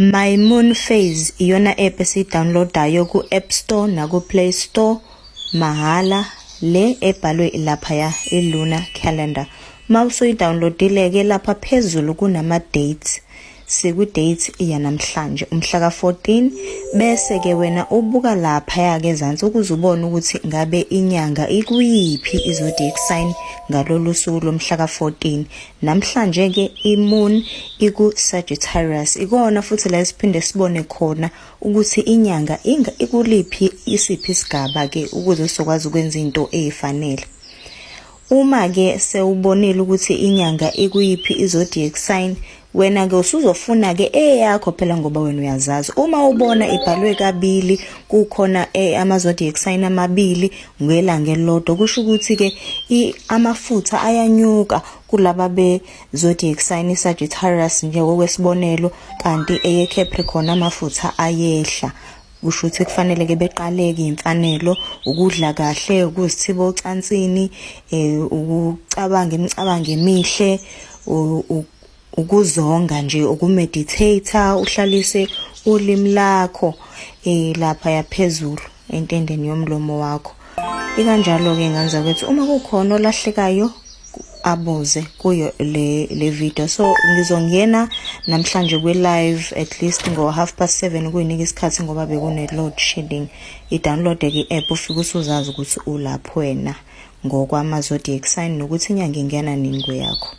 My Moon Phase iyona app esiyidownloadayo ku-App Store naku-Play Store mahhala, le ebhalwe laphaya i-Lunar Calendar. Uma usuyidownloadile-ke, lapha phezulu kunama-dates. Sikwi-date yanamhlanje, umhla ka-14. Bese-ke wena ubuka laphaya-ke ezansi ukuze ubone ukuthi ngabe inyanga ikuyiphi i-zodiac sign ngalolu suku lomhla ka-14. Namhlanje-ke i-moon iku-Sagittarius. Ikona futhi la esiphinde sibone khona ukuthi inyanga inga ikuliphi, isiphi isigaba-ke, ukuze sizokwazi ukwenza into eyifanele. Uma-ke sewubonile ukuthi inyanga ikuyiphi i-zodiac sign, wena-ke usuzofuna-ke eyakho phela, ngoba wena uyazazi. Uma ubona ibhalwe kabili, kukhona ama-zodiac sign amabili ngelanga elilodwa, kusho ukuthi-ke amafutha ayanyuka kulaba be-zodiac sign i-Sagittarius, njengokwesibonelo, kanti eye-Capricorn amafutha ayehla. Kusho ukuthi kufanele-ke beqaleke iy'mfanelo: ukudla kahle, ukuzithiba ocansini, ukucabanga imicabango emihle, ukuzonga nje, ukumeditate, uhlalise ulimi lakho lapha yaphezulu entendeni yomlomo wakho. Ikanjalo-ke, ngane zakwethu. Uma kukhona olahlekayo, abuze kuyo le video. So ngizongena namhlanje kwi-live at least ngo 7:30 ukuyinika isikhathi, ngoba bekune load shedding. I-download-ke i-app, ufike usuzazi ukuthi ulapho wena ngokwama zodiac sign nokuthi inyanga ingena nini kweyakho.